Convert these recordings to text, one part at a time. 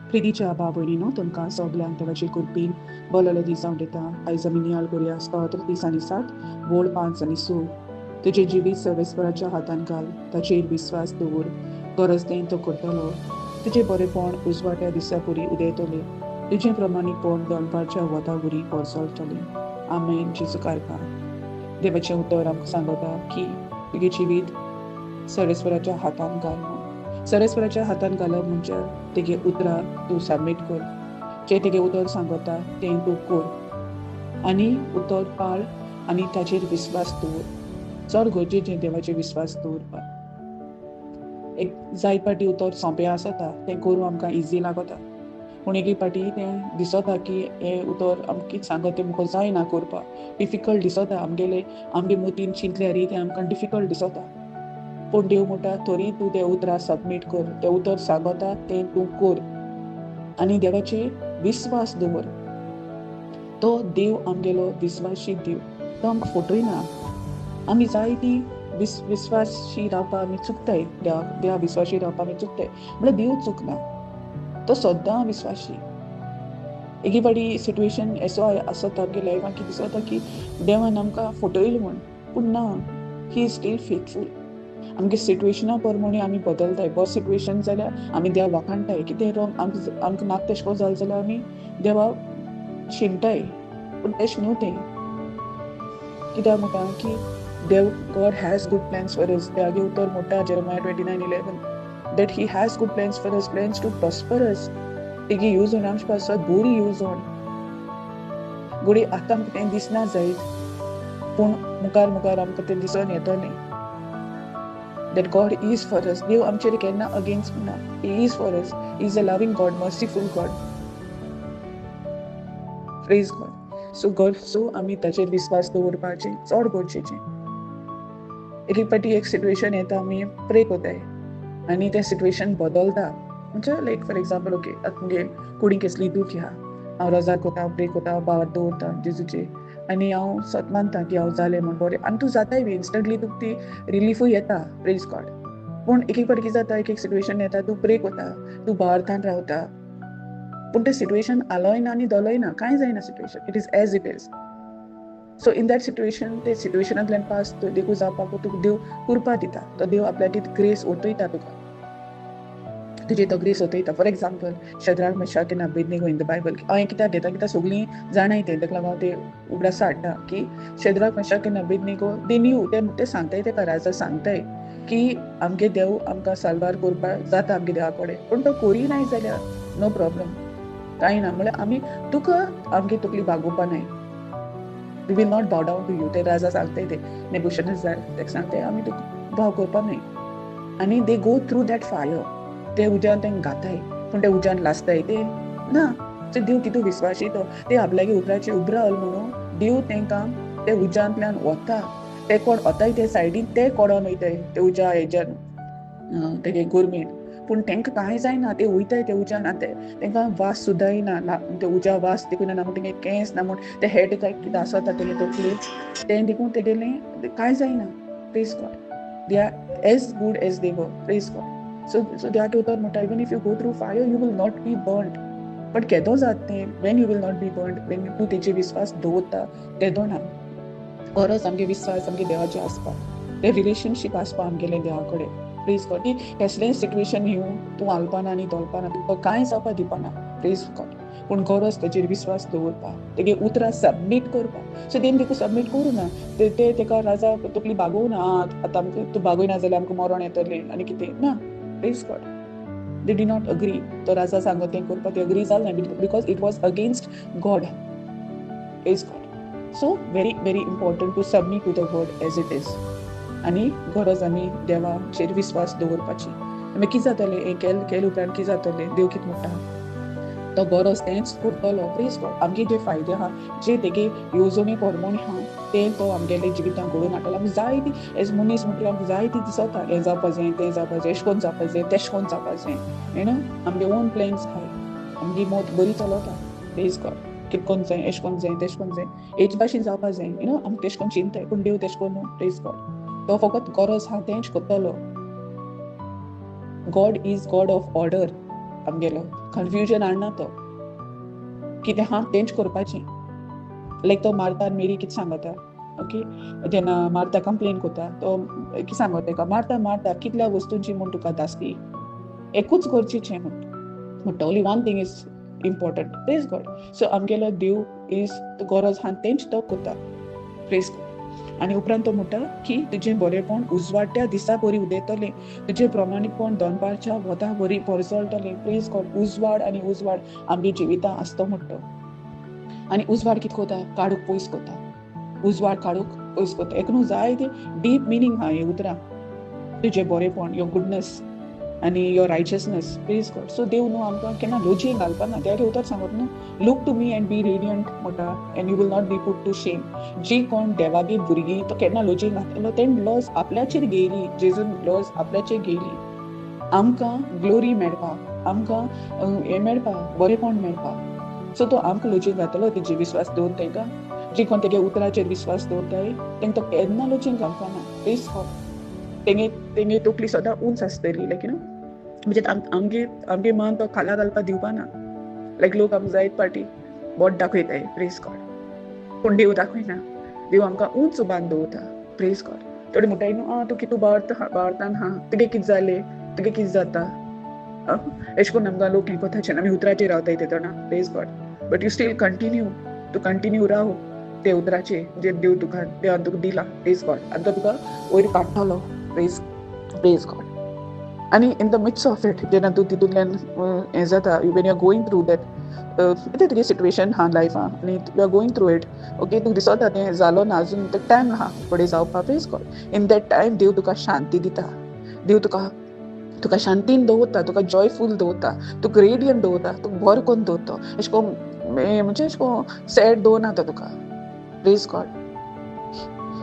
प्रितीच्या भाव भयणीनो, तुमकां सगल्यांक देवाचे कृपेन बरोलो दीस जावन दिता. आयज आमी नियाळ करुया स्तोत्र 30 आनी 7, वोळ 5 आनी 6. तुजें जिवीत सर्वेस्पराच्या हातान घाल, ताचेर विस्वास दवर, गरज तें तो करतलो. तुजें बरेपण उजवाट्या दिसापुरी उदयतलें, तुजें प्रमाणीकपण दनपारच्या वतावरी परसळटलें. आमेन. जेजू कारभार. देवाचें उतर आमकां सांगता की तुगें जिवीत सर्वेस्पराच्या हातान घाल म्हूण. सर्वेस्पराच्या हातान घालप म्हणजे तेगे उतरां तूं सबमीट कर, जें तेगे उतर सांगता तें तूं कर आनी उतर पाळ आनी ताचेर विस्वास दवर. चड गरजेचें देवाचेर विस्वास दवरपाक. एक जायत पाटी उतर सोंपें आसता, तें करूं आमकां इजी लागता, पूण एक एक पाटी तें दिसता की हें उतर आमकां कितें सांगता तें मुखार जायना करपाक, डिफिकल्ट दिसता. आमगेले आमगे मुतीन चिंतल्यार तें आमकां डिफिकल्ट दिसता, पूण देव म्हणटा तरी तूं तें उतरां सबमीट कर, तें उतर सांगता तें तूं कर आनी देवाचेर विस्वास दवर. तो देव आमगेलो विस्वाशी देव, तो आमकां फटयना. आमी जायती विस्वाशी रावपा आमी चुकताय, देवा विस्वाशी रावपा आमी चुकताय, म्हळ्यार देव चुकना, तो सद्दां विस्वाशी. एक फावटी सिट्युएशन असो आसता आमगे लायफान की दिसता की देवान आमकां फटयलो म्हूण, पूण ना, he is still faithful. आमगे सिट्युएशना प्रमाणे आमी बदलताय. बरो सिट्युएशन जाल्यार आमी देवा वाखाणटाय, कितें रोंग आमकां नाक तेश कोन्न जालें जाल्यार आमी देवा शिणटाय, पूण तेश न्हू तें. कित्याक म्हणटा की देव, God has good plans for us. देवागे उतर म्हणटा Jeremiah 29:11 that he has good plans for us, plans to prosper us. तेगी येवजण आमचे पासत बरी येवजण. घडये आतां आमकां तें दिसना जायत, पूण मुखार मुखार आमकां तें दिसून येतलें that God is for us. देव आमचेर केन्ना अगेन्स्ट ना. He is for us. He is a loving God, merciful God. Praise God. So God, so आमी ताचेर विस्वास दवरपाचें चड गरजेचें. एक एक पाटी एक सिट्युएशन येता, आमी प्रे करताय आनी तें सिट्युएशन बदलता. म्हणजे लायक फॉर एग्जाम्पल, ओके आतां मुगे कुडीक कसली दूख आहा, हांव रोजार कोता, प्रे कोता, भावार्थ दवरता जेजूचेर आनी हांव सत मानता की हांव जालें म्हूण बरें, आनी तूं जाताय बी इन्स्टंटली तुका ती रिलीफूय येता. Praise God. पूण एक एक फावटी कितें जाता, एक एक सिट्युएशन येता, तूं प्रे कोता, तूं भावार्थान रावता, पूण तें सिट्युएशन आलोय ना आनी दोलोय ना, कांय जायना situation, it is as it is. So in that situation, ते सिट्युएशनांतल्यान पास देखून जावपाक तुका देव कृपा दिता, तो देव आपल्याक ग्रेस ओतयता तुका, तुजे तो grace ओतयता. For example, Shadrach Meshach and Abednego in the Bible. हांवें कित्याक घेता, कित्याक सगळीं जाणाय तें, ताका लागून ते उगडास हाडटा की Shadrach Meshach and Abednego they knew, ते सांगताय तेका, राजा सांगताय की आमगे देव आमकां साल्वार करपाक जाता आमगे देवा कडेन, पूण तो करी नाय जाल्यार नो प्रॉब्लम, कांय ना, म्हळ्यार आमी तुका आमगे तकली बागोवपा नाय, we will not bow down to you. ते राजा सांगताय, ते नेबुकदनेझर ताका सांगताय आमी तुका भाव करपा न्हय. आनी they go through that fire, ते उज्यान तांकां घाताय, पूण ते उज्यान लासताय ते ना. सो देव कितू विस्वाशी तो, ते आपल्यागे उतराचेर उबो रावल म्हणून देव तांकां ते उज्यांतल्यान वता, ते कोण वताय ते सायडीन, ते कोडोन वयताय ते उज्या हेज्यान तेगे गोरमेंट, पूण तांकां कांय जायना, ते वयताय ते उज्यान आनी तांकां वास सुद्दां येना, ते उज्या वास देखून ना म्हूण तेंगे केंस ना म्हूण ते हेड काय कितें आसता तेगे तकलेर तें देखून तेगेलें कांय जायना. Praise God. They are as good as they were. Praise God. So देवाचें उतर म्हणटा, even if you go through fire you will not be burned. But केदो जाता तें, when you will not be burned, when तूं तेजेर विस्वास दवरता तेदो ना. गरज आमगे विस्वास आमगे देवाचेर आसपा, तें रिलेशनशीप आसपा आमगेलें देवा कडेन. प्रेज गॉड. की कसलेंय सिट्युएशन येवं तूं हालपाना आनी धोलपाना, तुका कांय जावपा दिवपाना. Praise God. पूण गरज तेजेर विस्वास दवरपा, तेगे उतरां सबमीट करपा. सो तेणी देखून सबमीट करूं ना, ते तेका राजा तकली बागोवना, आतां आमकां तूं बागयना जाल्यार आमकां मरण येतलें आनी कितें ना. Praise God. They did not agree. तो राजा सांगत तें करपाक ते अग्री जालें ना, because it was against God. Praise God. So very very important to submit to the word as it is. आनी गरज आमी देवाचेर विस्वास दवरपाची. मागीर कितें जातलें, हें केलें उपरांत कितें जातलें, देव कितें म्हणटा तो गरज तेंच करतलो. Praise God. आमगे जे फायदे आहा, जे तेगे येवजणे प्रमाणे आहा, तें तो आमगेले जिवितांत घडोवन हाडटलो. आमी जायती एज मनीस म्हटल्यार आमकां जायती दिसता, हें जावपा जाय, तें जावपा जाय, एशें कोन्न जावपा जाय, तेशें कोन्न जावपा जाय, you know, आमगे ओन प्लॅन्स आहाय, आमगे मत बरी चलता. Praise God. कितें कोन्न जाय, एशें कोन्न जाय, तेशें कोन्न जाय, हेच भाशेन जावपा जाय, you know, आमकां तेशें कोन्न चिंताय, पूण देव तेशें कोन्न न्हू. Praise God. तो फकत गरज आहा तेंच करतलो. God is God of order. आमगेलो कन्फ्युजन हाडना तो, कितें आहा तेंच करपाचें. लायक तो मार्ता आनी मेरी कितें सांगता, ओके, जेन्ना मार्ता कंप्लेन करता तो कितें सांगता तेका, मार्ता मार्ता कितल्या वस्तूंची म्हूण तुका धास्ती, एकूच गरजेचें म्हणटा, only one thing is important. Praise God. So आमगेलो देव is गरज आहा तेंच तो करता. Praise God. आनी उपरांत तो म्हणटा की तुजें बरेंपण उजवाडट्या दिसा बरी उदेतलें, तुजें प्रमाणीकपण दनपारच्या वता बरी परजळटलें. Praise God. उजवाड आनी उजवाड आमगे जिवितां आसतो म्हणटा. आनी उजवाड कितें करता, काडूक पयस करता, उजवाड काडूक पयस करता. एक न्हू जाय ते डीप मिनींग आहा हे उतरां, तुजें बरेंपण, your goodness आनी your righteousness. Praise God. So देव न्हू आमकां केन्ना लजेक घालपाना. त्या उतर सांगत न्हू, look to me and be radiant म्हणटा, and you will not be put to shame. जी कोण देवागे भुरगीं तो केन्ना लजेक घातलो, तेण लॉस आपल्याचेर घेयली, जेजून लॉस आपल्याचेर घेयली आमकां ग्लोरी मेळपा, आमकां हें मेळपा, बरेंपण मेळपा. सो तो आमकां लजेक घातलो तेजे विस्वास दवर तांकां, जी कोण तेगे उतराचेर विस्वास दवरताय तांकां तो केन्ना लजेक घालपाना. Praise God. तेंगे तेंगे तकली सदां उंच आसतली, लायक you know, म्हणजे आमगे आमगे मान तो खाला घालपा दिवपाना. लायक लोक आमकां जायत पाटी बोट दाखयताय. Praise God. पूण देव दाखयना, देव आमकां उंच उबान दवरता. Praise God. थोडी म्हणटाय न्हू, आं तूं कितू बावरतान हा, तुगे कितें जालें, तुगे कितें जाता, एशें करून आमकां लोक हें कोता जेन्ना आमी उतराचेर रावताय तेदोना. Praise God. But you still continue, तूं कंटिन्यू राव ते उतराचेर जे देव तुका, देवान तुका दिला. Praise God. आनी तो तुका वयर काडटलो. Praise praise God. आनी in the midst of it जेन्ना तूं तितूंतल्यान हें जाता, when you are going through that कितें तुगे सिट्युएशन आहा लायफान आनी you are going through it, okay, तुका दिसता तें जालो ना अजून, ते टायम आहा फुडें जावपा. Praise God. In that time देव तुका शांती दिता, देव तुका तुका शांतीन दवरता, तुका जॉयफूल दवरता, तुका रेडियंट दवरता, तुका बरो करून दवरता, अशें करून म्हणजे अशें करून सॅड दवरना तो तुका. Praise God.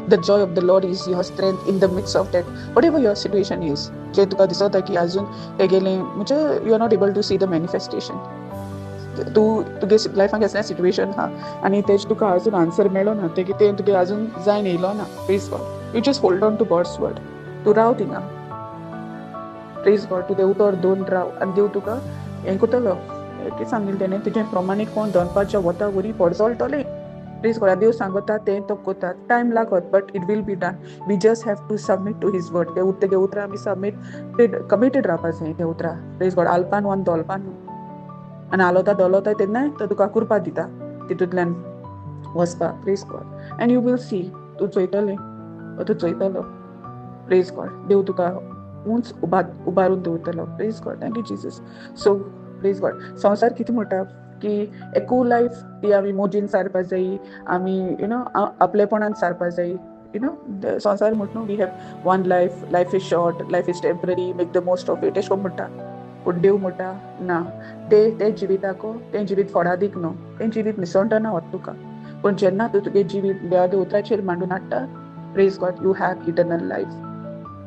The joy of the Lord is your strength in the midst of that, whatever your situation is. जे तुका दिसता की अजून तेगेलें म्हणजे you are not able to see the manifestation, तूं तुगे लायफान केसलें सिट्युएशन आहा आनी तेज तुका अजून आन्सर मेळो ना, ते कितें तुगे अजून जायन येयलो ना. Praise God. You just hold on to God's word, तूं राव थिंगा. Praise God. तूं तें उतर दवरून राव आनी देव तुका हें करतलो, कितें सांगिल्लें तेणें, तुजें प्रमाणीकपण दनपारच्या वता वरी परजळटलें. Praise God. देव सांगता तें तो करता, टायम लागत but it will be done. We just have to submit to his word. ते तेगे उतरां आमी सबमीट कमिटेड रावपा जाय ते उतरां. Praise God. आलपा न्हू आनी दोलपा न्हू, आनी आलोता दोलोता तेन्नाय तो तुका कृपा दिता तितूंतल्यान वचपा. Praise God. And you will see, तूं चोयतलें, तूं चोयतलो. Praise God. देव तुका उंच उबारून दवरतलो. Praise God. Thank you Jesus. So praise God. संवसार कितें म्हणटा की एकू लायफ ती आमी मोजीन सारपा जाय, आमी you know आपलेपणान सारपा जाय. You know संवसार म्हणटा न्हू, we have one life, life is short, life is temporary, make the most of it, अशें करून म्हणटा. पूण देव म्हणटा ना, ते जिविताको तें जिवीत फोडादीक न्हू, तें जिवीत मिसळटना वता तुका. पूण जेन्ना तूं तुगे जिवीत देवा उतराचेर मांडून हाडटा, praise God, you have eternal life,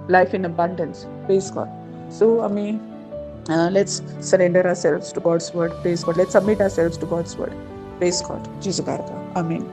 life in abundance. Praise God. So आमी let's surrender ourselves to God's word. Praise God. Let's submit ourselves to God's word. Praise God. Jesus Garga. Amen.